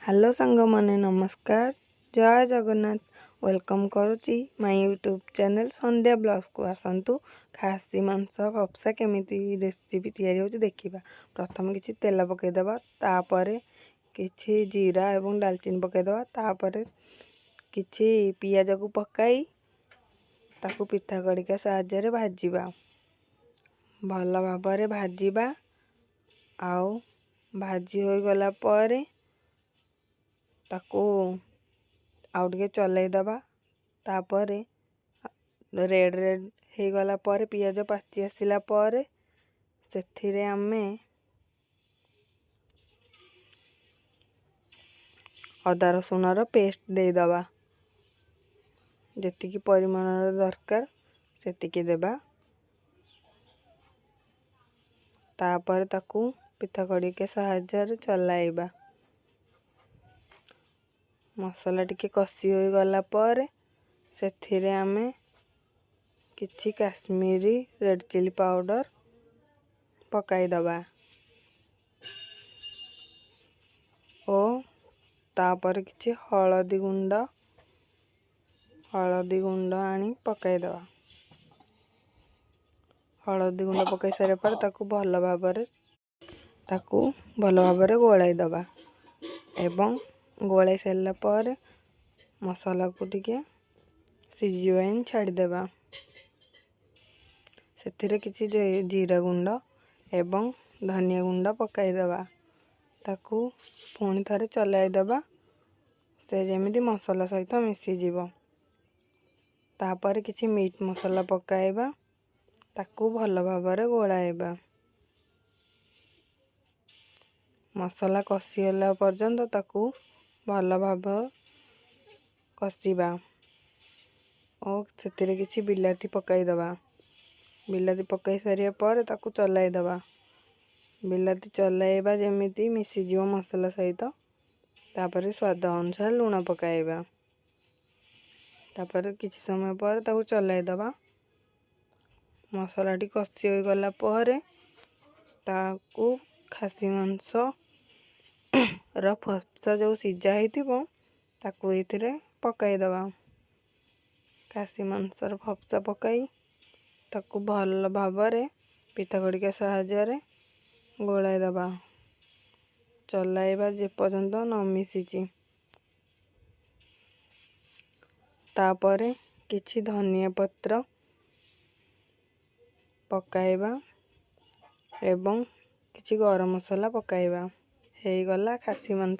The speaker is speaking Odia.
ହ୍ୟାଲୋ ସାଙ୍ଗମାନେ, ନମସ୍କାର, ଜୟ ଜଗନ୍ନାଥ। Welcome କରୁଛି ମାଇ ୟୁଟ୍ୟୁବ୍ ଚ୍ୟାନେଲ୍ ସନ୍ଧ୍ୟା ବ୍ଲଗ୍ସକୁ। ଆସନ୍ତୁ, ଖାସି ମାଂସ ଫପସା କେମିତି ରେସିପି ତିଆରି ହେଉଛି ଦେଖିବା। ପ୍ରଥମେ କିଛି ତେଲ ପକାଇଦେବା, ତାପରେ କିଛି ଜିରା ଏବଂ ଡାଲଚିନି ପକାଇଦେବା। ତାପରେ କିଛି ପିଆଜକୁ ପକାଇ ତାକୁ ପିଠା କଡ଼ିକା ସାହାଯ୍ୟରେ ଭାଜିବା। ଭଲ ଭାବରେ ଭାଜିବା ଆଉ ଭାଜି ହୋଇଗଲା ପରେ ତାକୁ ଆଉ ଟିକେ ଚଲାଇ ଦେବା। ତାପରେ ରେଡ଼୍ ରେଡ଼୍ ହେଇଗଲା ପରେ, ପିଆଜ ପାଚି ଆସିଲା ପରେ ସେଥିରେ ଆମେ ଅଦା ରସୁଣର ପେଷ୍ଟ ଦେଇଦେବା। ଯେତିକି ପରିମାଣର ଦରକାର ସେତିକି ଦେବା। ତାପରେ ତାକୁ ପିଠା ଖଡ଼ିକା ସାହାଯ୍ୟରେ ଚଲାଇବା। ମସଲା ଟିକେ କଷି ହୋଇଗଲା ପରେ ସେଥିରେ ଆମେ କିଛି କାଶ୍ମୀରୀ ରେଡ଼୍ ଚିଲି ପାଉଡ଼ର ପକାଇଦେବା ଓ ତାପରେ କିଛି ହଳଦୀ ଗୁଣ୍ଡ ଆଣି ପକାଇଦେବା। ହଳଦୀ ଗୁଣ୍ଡ ପକାଇ ସାରିବା ପରେ ତାକୁ ଭଲ ଭାବରେ ଗୋଳାଇ ଦେବା ଏବଂ ଗୋଳାଇ ସାରିଲା ପରେ ମସଲାକୁ ଟିକେ ସିଝିବା ପାଇଁ ଛାଡ଼ିଦେବା। ସେଥିରେ କିଛି ଜିରା ଗୁଣ୍ଡ ଏବଂ ଧନିଆ ଗୁଣ୍ଡ ପକାଇଦେବା। ତାକୁ ପୁଣି ଥରେ ଚଲାଇଦେବା, ସେ ଯେମିତି ମସଲା ସହିତ ମିଶିଯିବ। ତାପରେ କିଛି ମିଟ୍ ମସଲା ପକାଇବା, ତାକୁ ଭଲ ଭାବରେ ଗୋଳାଇବା। ମସଲା କଷି ହେଲା ପର୍ଯ୍ୟନ୍ତ ତାକୁ ଭଲ ଭାବ କଷିବା ଓ ସେଥିରେ କିଛି ବିଲାତି ପକାଇଦେବା। ବିଲାତି ପକାଇ ସାରିବା ପରେ ତାକୁ ଚଲାଇଦେବା। ବିଲାତି ଚଲାଇବା ଯେମିତି ମିଶିଯିବ ମସଲା ସହିତ। ତାପରେ ସ୍ୱାଦ ଅନୁସାରେ ଲୁଣ ପକାଇବା। ତାପରେ କିଛି ସମୟ ପରେ ତାକୁ ଚଲାଇଦେବା। ମସଲାଟି କଷି ହୋଇଗଲା ପରେ ତାକୁ ଖାସି ମାଂସର ଫପସା ଯେଉଁ ସିଝା ହେଇଥିବ, ତାକୁ ଏଇଥିରେ ପକାଇଦେବା। ଖାସି ମାଂସର ଫପସା ପକାଇ ତାକୁ ଭଲ ଭାବରେ ପିଠା ଖଡ଼ିକା ସାହାଯ୍ୟରେ ଗୋଳାଇ ଦେବା, ଚଲାଇବା ଯେପର୍ଯ୍ୟନ୍ତ ନ ମିଶିଛି। ତାପରେ କିଛି ଧନିଆ ପତ୍ର ପକାଇବା ଏବଂ କିଛି ଗରମ ମସଲା ପକାଇବା। ହେଇଗଲା ଖାସି ମାଂସ।